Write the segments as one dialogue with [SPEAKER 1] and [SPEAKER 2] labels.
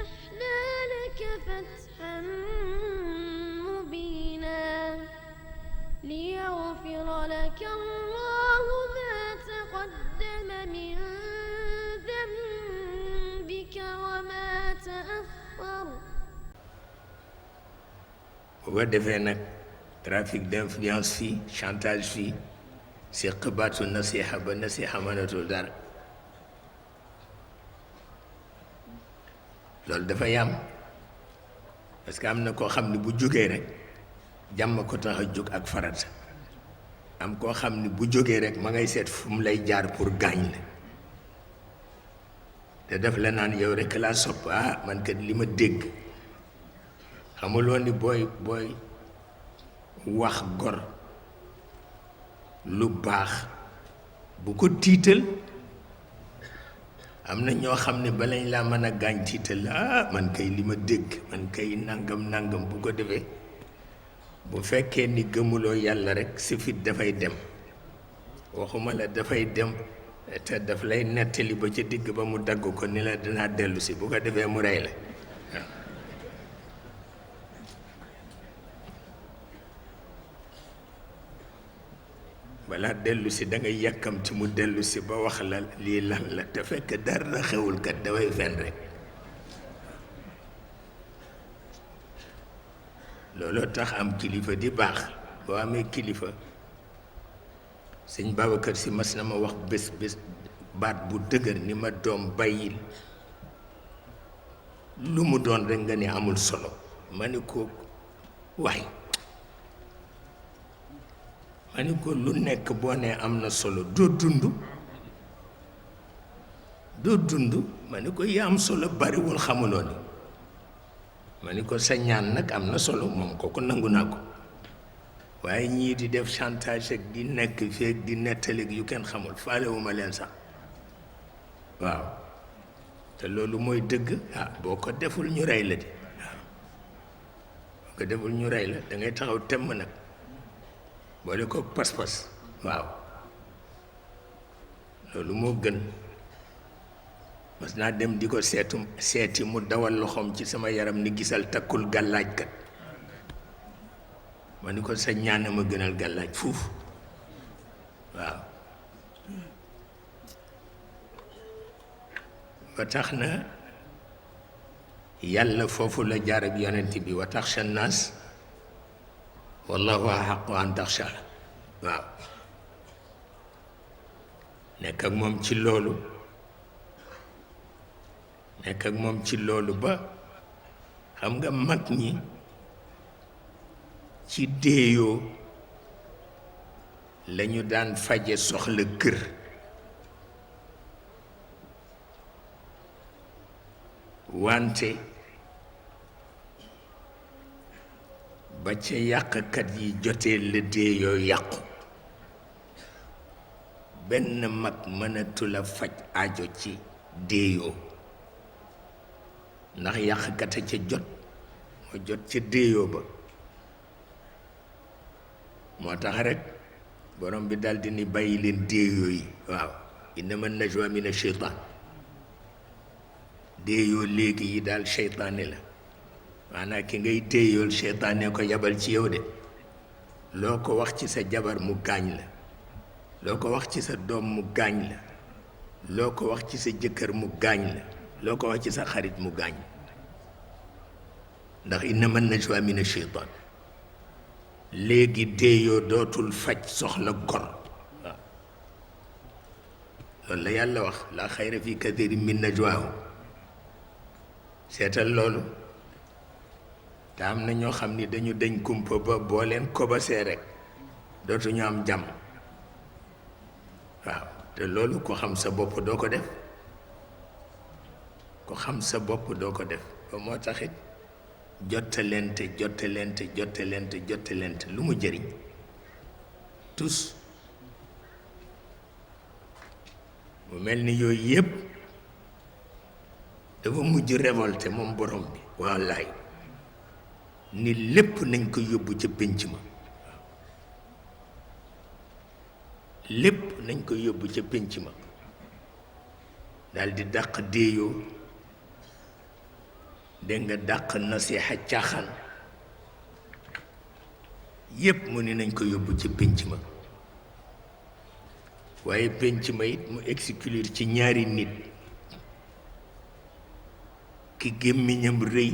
[SPEAKER 1] ففتحنا لك فتحا مبينا ليغفر لك الله ما تقدم من ذنبك وما تأخر.
[SPEAKER 2] bu defee nag trafic d'influence fii chantage fii séq baatu nasiha ba nasiha mënatul dara loolu dafa yam parce que am na koo xam ne bu jógee rek jàmm ko tax a jóg ak farata am koo xam ne bu jógee rek ma ngay seet fu mu lay jaar pour gaañ la te def la naan yow rek laa sopp man kat li ma dégg xamuloo ni booy wax gor lu baax bu ko tiital am na ñoo xam ne balañ laa mën a gaañ tiital man kay li ma dégg man kay nangam bu ko defee bu fekkee ni gëmuloo yàlla rek si fit dafay dem waxuma la dafay dem te daf lay nettali ba ca digg ba mu dagg ko ni la dinaa dellu si bu ko defee mu rey la balaa dellu si da ngay yàkkamti mu dellu si ba wax la lii lan la te fekk dara xewul kat dafay fen rek looloo tax am kilifa di baax boo amee kilifa sëñ Babacar Si mas na ma wax bés baat bu dëgër ni ma doom bàyyil lu mu doon rek nga ni amul solo ma ni ko waay ma ni ko lu nekk boo nee am na solo doo dund ma ni ko yi am solo bariwul xamuloo ni ma ni ko sa ñaan nag am na solo moom kooku nangu naa ko waaye ñii di def chantage ak di nekk feeg di nettalik yu kenn xamul faalewuma leen sax waaw te loolu mooy dëgg boo ko deful ñu rey la di waaw boo ko deful ñu rey la da ngay taxaw temm nag boole ko pas-pas waaw loolu moo gën mas naa dem di ko seeti mu dawal loxoom ci sama yaram ni gisal takkul gàllaaj kat ma ni ko sa ñaana ma gënal gàllaaj fuuf waaw ba tax na yàlla foofu la jaar ak yonent bi wa taxsha naas wallahu ahaqu an taxsha waaw nekk ak moom ci loolu ba xam nga mag ñi ci déeyoo lañu daan faje soxla kër wante ba ca yàqkat yi jotee la déeyoo yàqu benn mag mënatula faj aajo ci déeyoo ndax yàqkat a ca jot moo jot ca déeyoo ba moo tax rek borom bi daldi ni bàyyi leen déeyoo yi waaw innama najwa mina sheytaan déeyoo léegi yi daal seytaane la maanaam ki ngay déeyool seytaane ko yabal ci yow de loo ko wax ci sa jabar mu gaañ la loo ko wax ci sa doom mu gaañ la loo ko wax ci sa jëkkër mu gaañ la loo ko wax ci sa xarit mu gaañ ndax innama najwa mina sheytaan léegi déeyoo dootul faj soxla gor waaw loolu la yàlla wax la xayra fi kathirin min najwaahum seetal loolu te am na ñoo xam ni dañu dañ kumpa ba boo leen kobasee rek dootuñu am jàmm waaw te loolu ko xam sa bopp doo ko def ko xam sa bopp doo ko def ba moo taxit jottalente lu mu jëriñ tous mu mel ni yooyu yépp dafa mujj révolté moom borom bi wallaay ni lépp nañ ko yóbbu ca pénc ma lépp nañ ko yóbbu ca pénc ma daldi dàq déeyoo dégg nga dàq nasiha caaxaan yépp mu ni nañ ko yóbbu ci pénc ma waaye pénc ma it mu exclure ci ñaari nit ki gémmiñam rëy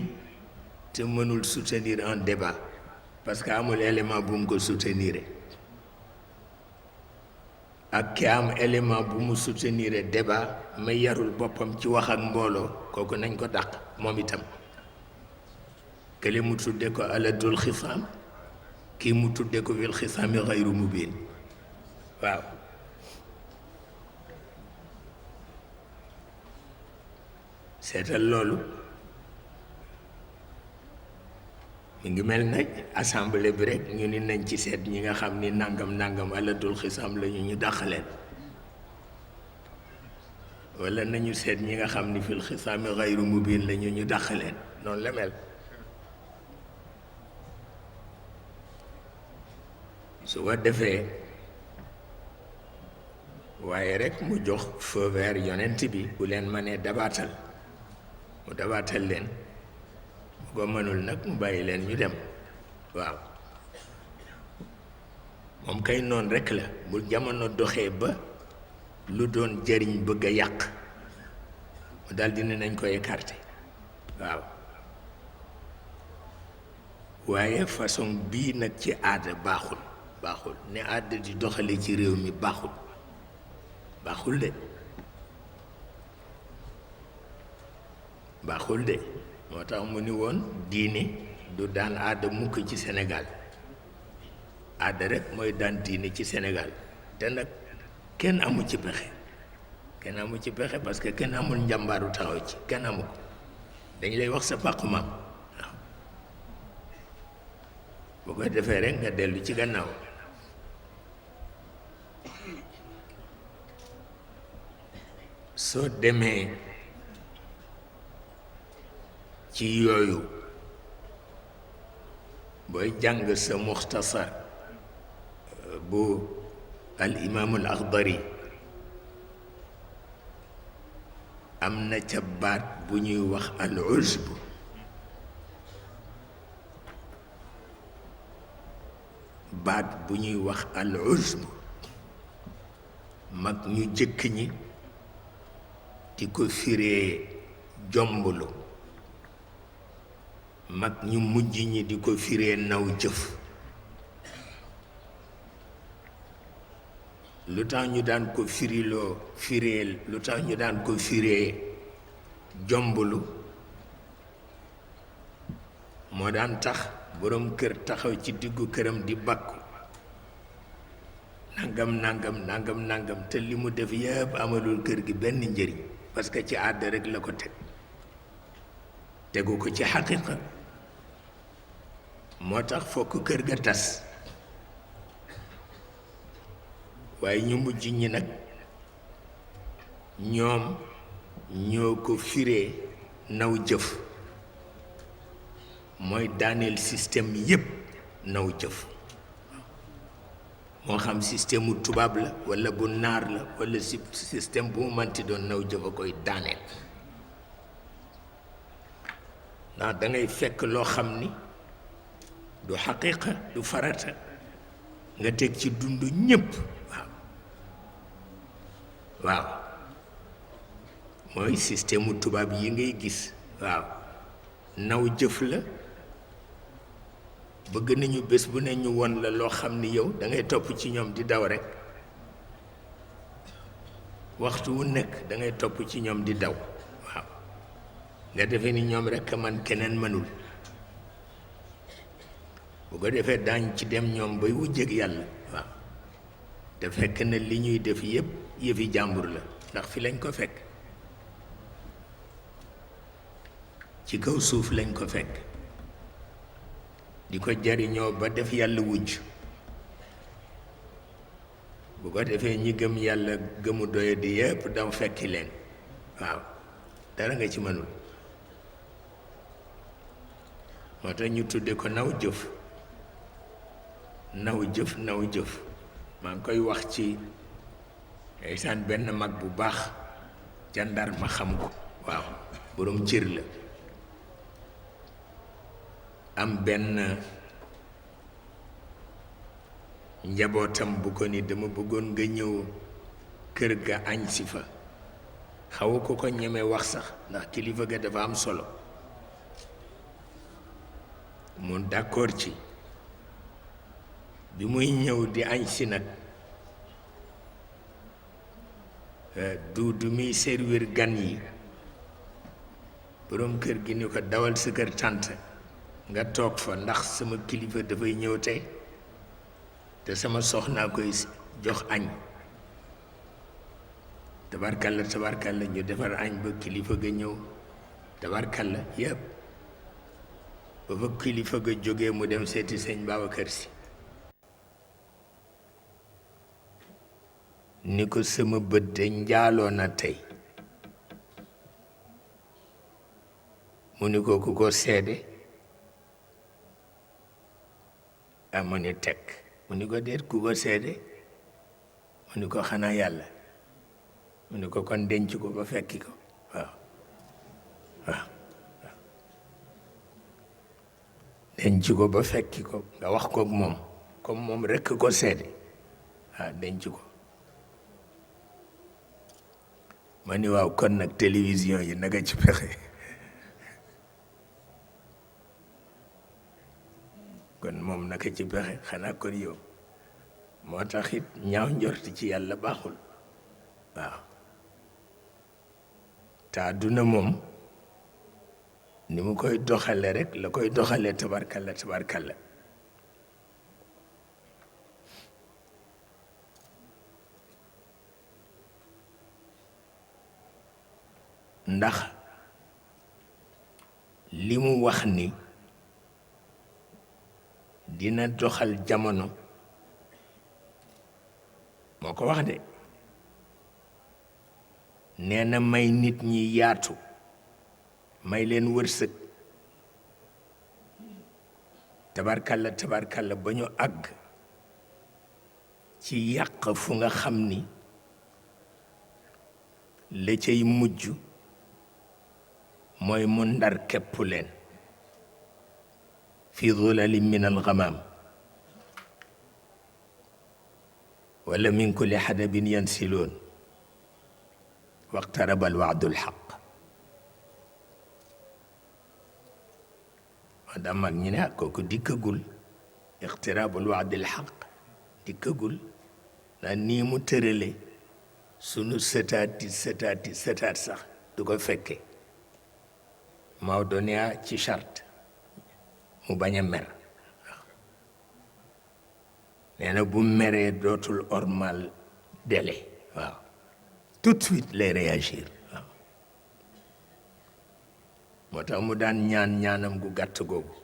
[SPEAKER 2] te mënul soutenir un débat parce que amul élément bu mu ko soutenir ak ki am élément bu mu soutenir débat may yarul boppam ci wax ak mbooloo kooku nañ ko dàq moom itam kële mu tudde ko aladul xisaam kii mu tudde ko fil xisaami xayru mubin waaw seetal loolu mi ngi mel nag assemblée bi rek ñu ni nañ ci seet ñi nga xam ni nangam aladul xisaam la ñu dàq leen wala nañu seet ñi nga xam ni fil xisaami xayru mubin la ñu dàq leen noonu la mel su ko defee waaye rek mu jox feu vert yonent bi bu leen mënee dabaatal mu dabaatal leen bu ko mënul nag mu bàyyi leen ñu dem waaw moom kay noon rekk la bu jamono doxee ba lu doon jëriñ bëgg a yàq mu daldi ne nañ ko écarter waaw waaye façon bii nag ci aada baaxul ne aada di doxale ci réew mi baaxul de moo tax mu ni woon diine du daan aada mukk ci Sénégal aada rek mooy daan diine ci Sénégal te nag kenn amu ci pexe parce que kenn amul njàmbaaru taxaw ci kenn amu ko dañ lay wax sa pàqu maam waaw bu ko defee rek nga dellu ci gannaaw soo demee ci yooyu booy jàng sa muxtasar bu al imaamul Axdari am na ca baat bu ñuy wax al ujb mag ñu jëkk ñi di ko firee jomblu mag ñu mujj ñi di ko firee naw jëf lu tax ñu daan ko firee jomblu moo daan tax boroom kër taxaw ci diggu këram di bakku nangam te li mu def yëpp amalul kër gi benn njëriñ parce que ci aada rek la ko tegu ko ci xaqiqa moo tax fokk kër ga tas waaye ñu mujj ñi nag ñoom ñoo ko firee naw jëf mooy daaneel système yépp naw jëf moo xam système mu tubaab la walla bu naar la walla système bu mu manti doon naw jëf a koy daaneel ndax dangay fekk loo xam ni du xaqiqa du farata nga teg ci dund ñépp waaw mooy système mu tubaab yi ngay gis waaw naw jëf la bëgg nañu bés bu ne ñu won la loo xam ni yow da ngay topp ci ñoom di daw rekk waxtu wu nekk da ngay topp ci ñoom di daw waaw nga defee ni ñoom rekk man keneen mënul bu ko defee daañ ci dem ñoom bay wujjeek yàlla waaw te fekk na li ñuy def yépp yëfi jàmbur la ndax fi lañ ko fekk ci kaw suuf lañ ko fekk di ko jariñoo ba def yàlla wujj bu ko defee ñi gëm yàlla gëmu doye di yépp daw fekki leen waaw dara nga ci mënul moo tax ñu tudde ko naw jëf maa ngi koy wax ci ndeysaan benn mag bu baax ca Ndar ma xam ko waaw boroom cër la am benn njabootam bu ko ni dama bëggoon nga ñëw kër ga añ si fa xaw ko ñeme wax sax ndax kilifa ga dafa am solo mu d'accord ci bi muy ñëw di añ si nag du muy servir gan yi boroom kër gi ni ko dawal sa kër tànt nga toog fa ndax sama kilifa dafay ñëw tey te sama soxnaa koy jox añ tabarkalla ñu defar añ ba kilifa ga ñëw tabarkalla yépp ba fa kilifa ga jógee mu dem seeti sëñ Babacar Si ni ko sama bët de njaaloo na tey mu ni ko ku ko seede mu ni teg mu ni ko déet ku ko seede mu ni ko xanaa yàlla mu ni ko kon denc ko ba fekki ko waaw denc ko ba fekki ko nga wax kook moom comme moom rekk ko seede denc ko ma ni waaw kon nag télévision yi naka ci pexe kon moom naka ci pexe xanaa kon yow moo tax it ñaaw njort ci yàlla baaxul waaw te àdduna moom ni mu koy doxale rek la koy doxale tabarkalla ndax li mu wax ni dina doxal jamono moo ko wax de nee na may nit ñi yaatu may leen wërsëg tabarkalla ba ñu àgg ci yàq fu nga xam ni la cay mujj mooy mu ndar képp leen fi zulalin min alghamam wala min kulli hadabin yansiloon waqtaraba alwa'du alhaq daa mag ñi ne kooku dikkagul iqtiraabul wa'dil haqq dikkagul ndax nii mu tërale sunu sëtaati sëtaat sax du ko fekke Maodo ne ci charte mu bañ a mer nee na bu meree dootul ormal délai waaw tout de suite lay réagir waaw moo tax mu daan ñaanam gu gàtt googu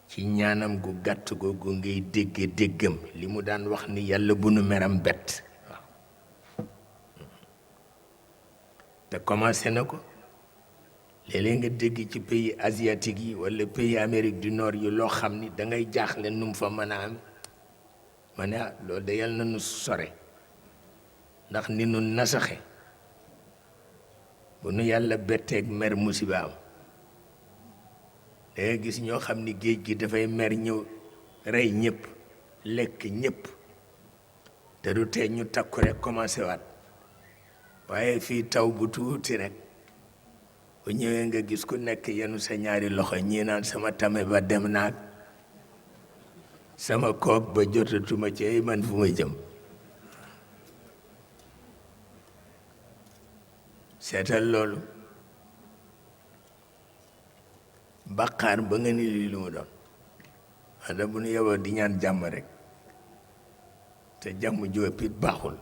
[SPEAKER 2] ci ñaanam gu gàtt googu ngay déggam li mu daan wax ni yàlla bu nu meram bett waaw te commencé na ko léeg-léeg nga dégg ci pays asiatique yi wala pays Amérique du Nord yi loo xam ni da ngay jaaxle nu mu fa mën a am ma ne loolu de yàlla na nu sore ndax ni nu nasaxe bu nu yàlla betteeg mer musiba am da nga gis ñoo xam ni géej gi dafay mer ñëw rey ñëpp lekk ñëpp te du tee ñu takku rek commencé waat waaye fii taw bu tuuti rek bu ñëwee nga gis ku nekk yenu sa ñaari loxo ñii naan sama tame ba dem naag sama kook ba jotatuma ci man fu ma jëm seetal loolu bàqaar ba nga ni lii lu mu doon walla bu nu yeboo di ñaan jàmm rek te jàmm ju ëpp it baaxul